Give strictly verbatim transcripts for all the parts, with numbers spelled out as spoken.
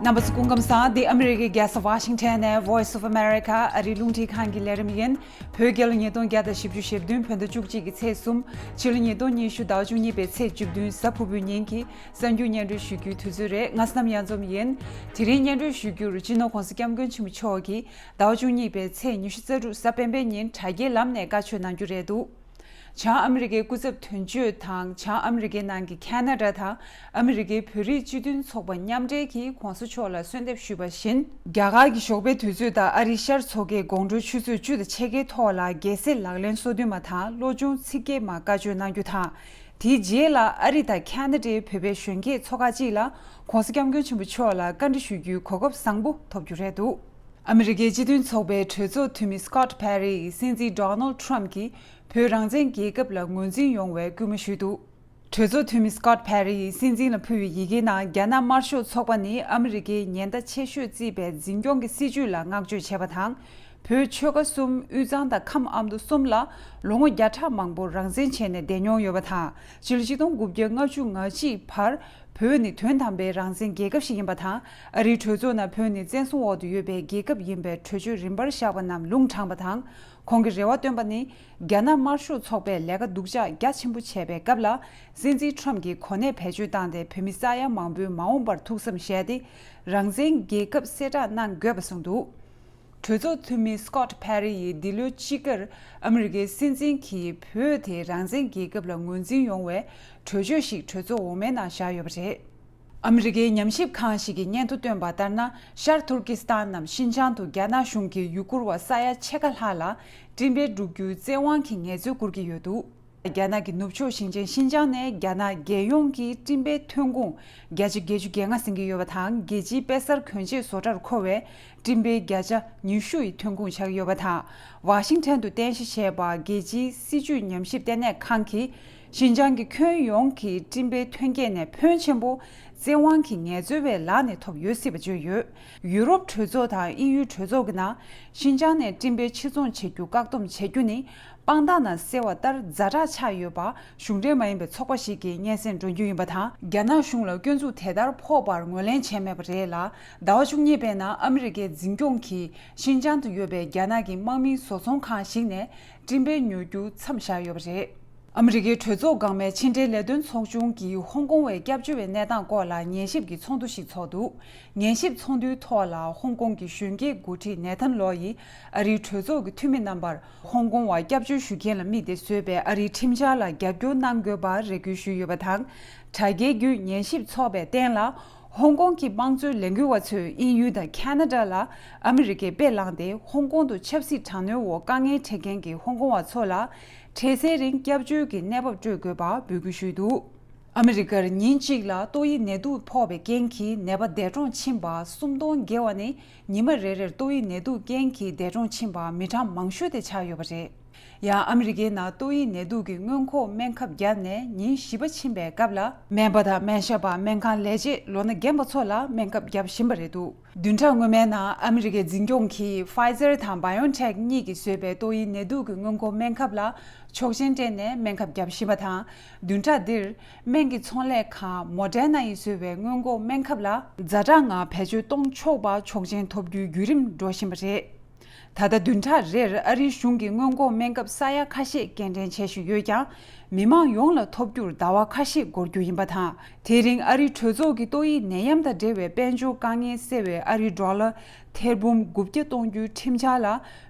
རྣམ་པ་ཚོ་སྐུ་ཁམས་བཟང་། འདི་ཨ་མི་རི་ཀའི་རྒྱལ་ས་ཝ་ཤིང་ཊོན་ནས་Voice of America ཨ་རིའི་རླུང་འཕྲིན་ཁང་གི་ལས་རིམ་ཡིན། བོད་རྒྱལ་ལོ་ཉིས་སྟོང་བརྒྱ་དང་བཞི་བཅུ་ཞེ་བདུན་བོད་ཟླ་བཅུ་གཅིག་གི་ཚེས་གསུམ། ཕྱི་ལོ་ཉིས་སྟོང་ཉི་ཤུ་ཟླ་བ་བཅུ་གཉིས་པའི་ཚེས་བཅུ་བདུན་གཟའ་ཕུར་བུའི་ཉིན་གྱི་གསར་འགྱུར་སྙན་སྒྲོན་ཞུ་རྒྱུའི་དུས་ཚོད་རེད། ང་བསོད་ནམས་གཡང་འཛོམས་ཡིན། དེ་རིང་སྙན་སྒྲོན་ཞུ་རྒྱུར་སྤྱི་ནོར་༸གོང་ས་༸སྐྱབས་མགོན་ཆེན་པོ་མཆོག་གིས་ཟླ་བ་བཅུ་གཉིས་པའི་ཚེས་ཉི་ཤུ་རྩ་དྲུག་གཟའ་སྤེན་པའི་ཉིན་དྲ་རྒྱའི་ལམ་ནས་བཀའ་ཆོས་གནང་རྒྱུ་རེད་འདུག་བྱང་ཨ་མི་རི་ཀའི་སྐུ་ཚབ་དོན་གཅོད་དང་། བྱང་ཨ་མི་རི་ཀའི་ནང་གི་ཁ་ན་ཌ་དང་ཨ་མི་རི་ཀའི་བོད་རིགས་སྤྱི་མཐུན་ཚོགས་པ་མཉམ་འབྲེལ་གྱིས་༸གོང་ས་མཆོག་ལ་གསོལ་འདེབས་ཞུས་པ་བཞིན། རྒྱ་གར་གྱི་ཞོགས་པའི་དུས་ཚོད་དང་ཨ་རིའི་ཤར་མཚོ་ཁའི་དགོང་དྲོའི་ཆུ་ཚོད་བཅུ་དང་ཕྱེད་ཀའི་ཐོག་ལ་རྒྱལ་སྲས་ལག་ལེན་སོ་བདུན་མ་དང་བློ་སྦྱོང་ཚིག་བརྒྱད་མ་བཀའ་ཆོས་གནང་རྒྱུ་དང་། དེའི་རྗེས་ལ་ཨ་རི་དང་ཁ་ན་ཌའི་བོད་པའི་གཞོན་སྐྱེས་ཚོ་ཁག་ཅིག་ལ་༸གོང་ས་༸སྐྱབས་མགོན་ཆེན་པོ་མཆོག་ལ་བཀའ་འདྲི་ཞུ་རྒྱུའི་གོ་སྐབས་བཟང་པོ་ཐོབ་རྒྱུ་རེད་འདུག་ཨ་མི་རི་ཀའི་སྤྱི་མཐུན་ཚོགས་པའི་གྲོས་ཚོགས་འཐུས་མི་Scott Perry ཡིས་སྲིད་འཛིན་Donald Trump གྱིས་བོད་རང་བཙན་རྒྱལ་ཁབ་ལ་ངོས་འཛིན་ཡོང་བའི་སྐུལ་མ་ཞུས་འདུག་གྲོས་ཚོགས་འཐུས་མི་Scott Perry ཡིས་སྲིད་འཛིན་ལ་ཕུལ་བའི་ཡི་གེའི་ནང་། རྒྱ་ནག་དམར་ཤོག་ཚོགས་པ་ནི་ཨ་མི་རི་ཀའི་ཉེན་བརྡ་ཆེ་ཤོས་བརྩིས་པའི་འཛིན་སྐྱོང་གི་སྲིད་བྱུས་ལ་བསྔགས་བརྗོད་བྱས་པ་དང་། བོད་ཆོལ་ཁ་གསུམ་དབུས་གཙང་དང་ཁམས་ཨ་མདོ་གསུམ་ལ་ལོ་ངོ་བརྒྱ་ཕྲག་མང་པོར་རང་བཙན་བྱས་ནས་བསྡད་མྱོང་ཡོད་པ་དང་། ཕྱི་ལོ་ཆིག་སྟོང་དགུ་བརྒྱ་ལྔ་བཅུ་ང་གཅིག་བར་བོད་ནི་དོན་དམ་པའི་རང་བཙན་རྒྱལ་ཁབ་ཞིག་ཡིན་པ་དང་། ཨ་རིའི་གྲོས་ཚོགས་ནང་བོད་ནི་བཙན་བཟུང་འོག་ཏུ་ཡོད་པའི་རྒྱལ་ཁབ་ཡིན་པའི་གྲོས་ཆོད་རིམ་པར་བཞག་པ་རྣམས་ལུང་དྲངས་པ་དང་། ཁོང་གིས་རེ་བ་བཏོན་པ་ནི། རྒྱ་ནག་དམར་ཤོག་ཚོགས་པས་ལས་ཀ་སྡུག་ཅག་རྒྱ་ཆེན་པོ་བྱས་པའི་སྐབས་ལ། སྲིད་འཛིན་Trump གྱིས་གོ་གནས་བེད་སྤྱོད་བཏང་སྟེ། བོད་མི་ས་ཡ་མང་པོའི་མ་འོངས་པར་ཐུགས་བསམ་བཞེས་ཏེ། རང་བཙན་རྒྱལ་ཁབ་གསལ་བསྒྲགས་གནང་དགོས་པ་གསུངས་འདུག་གྲོས་ཚོགས་འཐུས་མི་Scott Perry ཡིས་འདི་ལོའི་དཔྱིད་ཀར་ཨ་མི་རི་ཀའི་སྲིད་འཛིན་གྱིས་བོད་དེ་རང་བཙན་རྒྱལ་ཁབ་ལ་ངོས་འཛིན་ཡོང་བའི་གྲོས་ཆོད་ཞིག་གྲོས་ཚོགས་འོག་མའི་ནང་བཞག་ཡོད་པ་རེད། ཨ་མི་རི་ཀའི་ཉམས་ཞིབ་ཁང་ཞིག་གིས་སྙན་ཐོ་བཏོན་པ་ལྟར་ན། ཤར་ཐུར་ཀི་སི་ཐན་ནམ་ཤིན་ཅང་དུ་རྒྱ་ནག་གཞུང་གིས་ཡུ་གུར་བ་ས་ཡ་ཕྱེད་ཀ་ལྷག་ལ་སྤྲིན་པས་སྒྲུག་རྒྱུའི་བཙན་དབང་གི་ངལ་རྩོལ་བསྐུར་གྱི་ཡོད་འདུག་རྒྱ་ནག་གི་ནུབ་ཕྱོགས་ཞིང་ཆེན་ཤིན་ཅང་ནས་རྒྱ་ནག་རྒྱལ་ཡོངས་ཀྱི་སྤྲིན་པའི་ཐོན་ཁུངས་བརྒྱ་ཆ་བརྒྱད་ཅུ་གྱ་ལྔ་ཟིན་གྱི་ཡོད་པ་དང་། རྒྱལ་སྤྱིའི་དཔེ་གསར་གྱོན་ཆས་བཟོ་གྲྭར་མཁོ་བའི་སྤྲིན་པའི་བརྒྱ་ཆ་ཉི་ཤུ་ཡི་ཐོན་ཁུངས་ཆགས་ཀྱི་ཡོད་པ་དང་། ཝ་ཤིང་ཊོན་དུ་རྟེན་གཞི་བྱས་པ་རྒྱལ་སྤྱིའི་སྲིད་བྱུས་ཉམས་ཞིབ་ལྟེ་གནས་ཁང་གིས། ཤིན་ཅང་གི་ཁྱོན་ཡོངས་ཀྱི་སྤྲིན་པའི་ཐོན་སྐྱེད་ནས་ཕོན་ཆེན་པོ་བཙན་དབང་གི་ངལ་རྩོལ་བའི་ལག་ནས་ཐོབ་ཡོད་སྲིད་པ་བརྗོད་ཡོད། ཡུ་རོབ་གྲོས་ཚོགས་དང་དབྱིན་ཡུལ་གྲོས་ཚོགས་ཀྱི་ནང་། ཤིན་ཅང་ནས་སྤྲིན་པའི་ཕྱིར་ཚོང་བྱེད་རྒྱུ་བཀག་སྡོམ་བྱེད་རྒྱུ་ནི། དཔང་རྟགས་ནང་གསལ་བ་ལྟར་ཛ་དྲག་ཆགས་ཡོད་པ། གཞུང་འབྲེལ་མ་ཡིན་པའི་ཚོགས་པ་ཞིག་གིས་སྙན་སེང་སྒྲོན་རྒྱུ་ཡིན་པ་དང་། རྒྱ་ནག་གཞུང་ལ་སྐྱོན་འཛུགས་དེ་ལྟར་ཕོག་པར་ངོས་ལེན་བྱས་མེད་པ་རེད་ལ། ཟླ་བ་བཅུ་གཉིས་པའི་ནང་ཨ་མི་རི་ཀའི་འཛིན་སྐྱོང་གིས་ཤིན་ཅང་དུ་ཡོད་པའི་རྒྱ་ནག་གི་དམག་མིའི་བཟོ་ཚོང་ཁང་ཞིག་ནས་སྤྲིན་པའི་ཉོ་རྒྱུ་མཚམས་བཞག་ཡོད་པ་རེད། ཨ་མི་རི་ཀའི་གྲོས་ཚོགས་འགག་མའི་ཕྱི་འབྲེལ་ལས་དོན་ཚོགས་ཆུང་གིས་ཧོང་ཀོང་བའི་སྐྱབས་བཅོལ་བའི་གནས་སྟངས་སྐོར་ལ་ཉན་ཞིབ་ཀྱི་ཚོགས་འདུ་ཞིག་འཚོགས་འདུག་ཉན་ཞིབ་ཚོགས་འདུའི་ཐོག་ལ་ཧོང་ཀོང་གི་གཞོན་སྐྱེས་འགོ་ཁྲིད་ནེ་ཐན་ལོ་ཡིས་ཨ་རིའི་གྲོས་ཚོགས་ཀྱི་འཐུས་མི་རྣམ་པར་ཧོང་ཀོང་བ་སྐྱབས་བཅོལ་ཞུ་མཁན་ལ་དམིགས་ཏེ་བཟོས་པའི་ཨ་རིའི་ཁྲིམས་འཆར་ལ་རྒྱབ་སྐྱོར་གནང་དགོས་པར་རེ་སྐུལ་ཞུས་ཡོད་པ་དང་། དྲ་རྒྱའི་བརྒྱུད་ཉན་ཞིབ་ཚོགས་པའི་སྟེང་ལ། ཧོང་ཀོང་གི་དམངས་གཙོའི་ལས་འགུལ་བ་ཚོས་དབྱིན་ཡུལ་དང་ཁ་ན་ཌ་ལ་ཨ་མི་རི་ཀས་དཔེ་བླངས་ཏེ། ཧོང་ཀོང་དུ་ཆབ་སྲིད་དྲག་གནོན་འོག་དཀའ་ངལ་འཕྲད་མཁན་གྱི་ཧོང་ཀོང་བ་ཚོ་ལ་འཕྲལ་སེལ་རིང་སྐྱབས་བཅོལ་གྱི་གནས་བབ་སྤྲོད་དགོས་པ་འབོད་སྐུལ་ཞུས་འདུག་ཨ་མི་རི་ཀར་ཉིན་གཅིག་ལ་ཏོག་དབྱིབས་ནད་དུག་ཕོག་པའི་རྐྱེན་གྱིས་ནད་པ་འདས་གྲོངས་ཕྱིན་པ་སུམ་སྟོང་བརྒལ་བ་ནི། ཉི་མ་རེ་རེར་ཏོག་དབྱིབས་ནད་དུག་རྐྱེན་གྱིས་འདས་གྲོངས་ཕྱིན་པ་མི་གྲངས་མང་ཤོས་དེ་ཆགས་ཡོད་པ་རེད། ཡང་ཨ་མི་རི་ཀའི་ནང་ཏོག་དབྱིབས་ནད་དུག་གི་སྔོན་འགོག་སྨན་ཁབ་བརྒྱབ་ནས་ཉིན་བཞི་པ་ཕྱིན་པའི་སྐབས་ལ། སྨན་པ་དང་སྨན་ཞབས་པ། སྨན་ཁང་ལས་བྱེད། ལོ་ན་རྒན་པ་ཚོ་ལ་སྨན་ཁབ་བརྒྱབ་བཞིན་པ་རེད་འདུག་བདུན་ཕྲག་སྔོན་མའི་ནང་ཨ་མི་རི་ཀའི་འཛིན་སྐྱོང་གིས་Pfizer དང་BioNTech གཉིས་ཀྱིས་བཟོས་པའི་ཏོག་དབྱིབས་ནད་དུག་གི་སྔོན་འགོག་སྨན་ཁབ་ལ་ཆོག་མཆན་སྤྲད་ནས་སྨན་ཁབ་བརྒྱབ་བཞིན་པ་དང་། བདུན་ཕྲག་འདིར་སྨན་གྱི་ཚོང་ལས་ཁང་Moderna ཡིས་བཟོས་པའི་སྔོན་འགོག་སྨན་ཁབ་ལ་ཛ་དྲག་ངང་བེད་སྤྱོད་གཏོང་ཆོག་པ་ཆོག་མཆན་ཐོབ་རྒྱུའི་བརྒྱུད་རིམ་འགྲོ་བཞིན་པ་རེད། ད་ལྟ་བདུན་ཕྲག་རེར་ཨ་རིའི་གཞུང་གིས་སྔོན་འགོག་སྨན་ཁབ་ས་ཡ་ཁ་ཤས་སྐྱེལ་འདྲེན་བྱེད་བཞིན་ཡོད་ཀྱང་། མི་མང་ཡོངས་ལ་ཐོབ་རྒྱུར་ཟླ་བ་ཁ་ཤས་འགོར་རྒྱུ་ཡིན་པ་དང་། དེ་རིང་ཨ་རིའི་གྲོས་ཚོགས་ཀྱི་ཏོག་དབྱིབས་ནད་ཡམས་དང་འབྲེལ་བའི་དཔལ་འབྱོར་དཀའ་ངལ་སེལ་བའི་ཨ་རིའི་ཌོ་ལར་ཐེར་འབུམ་དགུ་བརྒྱ་གཏོང་རྒྱུའི་ཁྲིམས་འཆར་ལ་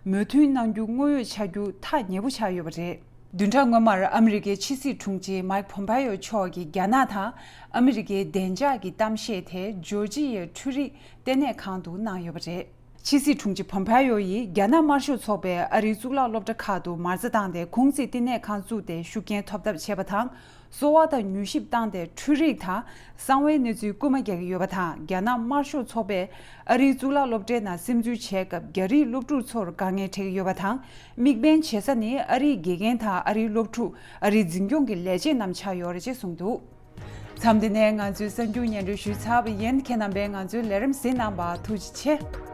མོས་མཐུན་གནང་རྒྱུ་དངོས་ཡོད་ཆགས་རྒྱུ་ཐག་ཉེ་པོ་ཆགས་ཡོད་པ་རེད། བདུན་ཕྲག་སྔོན་མར་ཨ་མི་རི་ཀའི་ཕྱི་སྲིད་དྲུང་ཆེ་མཱིག་ཕོམ་པེ་ཡོ་མཆོག་གིས་རྒྱ་ནག་དང་ཨ་མི་རི་ཀའི་བདེ་འཇགས་ཀྱི་གཏམ་བཤད་དེ་ཇོར་ཇི་ཡའི་འཕྲུལ་རིག་ལྟེ་གནས་ཁང་དུ་གནང་ཡོད་པ་རེད། ཕྱི་སྲིད་དྲུང་ཆེ་ཕོམ་པེ་ཡོ་ཡིས་རྒྱ་ནག་དམར་ཤོག་ཚོགས་པས་ཨ་རིའི་གཙུག་ལག་སློབ་གྲྭ་ཁག་ཏུ་མ་རྩ་བཏང་སྟེ། གུང་ཚིགས་བསྟི་གནས་ཁང་བཙུགས་ཏེ་ཤུགས་རྐྱེན་ཐོབ་ཐབས་བྱས་པ་དང་། གསོ་བ་དང་མྱུལ་ཞིབ་བཏང་སྟེ་འཕྲུལ་རིག་དང་གསང་བའི་གནས་ཚུལ་རྐུན་མ་རྒྱག་གི་ཡོད་པ་དང་། རྒྱ་ནག་དམར་ཤོག་ཚོགས་པས་ཨ་རིའི་གཙུག་ལག་སློབ་གྲྭའི་ནང་སིམ་འཛུལ་བྱས་སྐབས་རྒྱ་རིགས་སློབ་ཕྲུག་ཚོར་དཀའ་ངལ་འཕྲད་ཀྱི་ཡོད་པ་དང་། དམིགས་འབེན་བྱེད་ས་ནི་ཨ་རིའི་དགེ་རྒན་དང་ཨ་རིའི་སློབ་ཕྲུག་ཨ་རིའི་འཛིན་སྐྱོང་གི་ལས་བྱེད་རྣམས་ཆགས་ཡོད་རེད་ཅེས་གསུངས་འདུག་མཚམས་འདི་ནས་ང་ཚོའི་གསར་འགྱུར་སྙན་སྒྲོན་ཞུས་ཚར་བ་ཡིན། ཁྱེད་རྣམ་པས་ང་ཚོའི་ལས་རིམ་གཟིགས་གནང་བར་ཐུགས་རྗེ་ཆེ།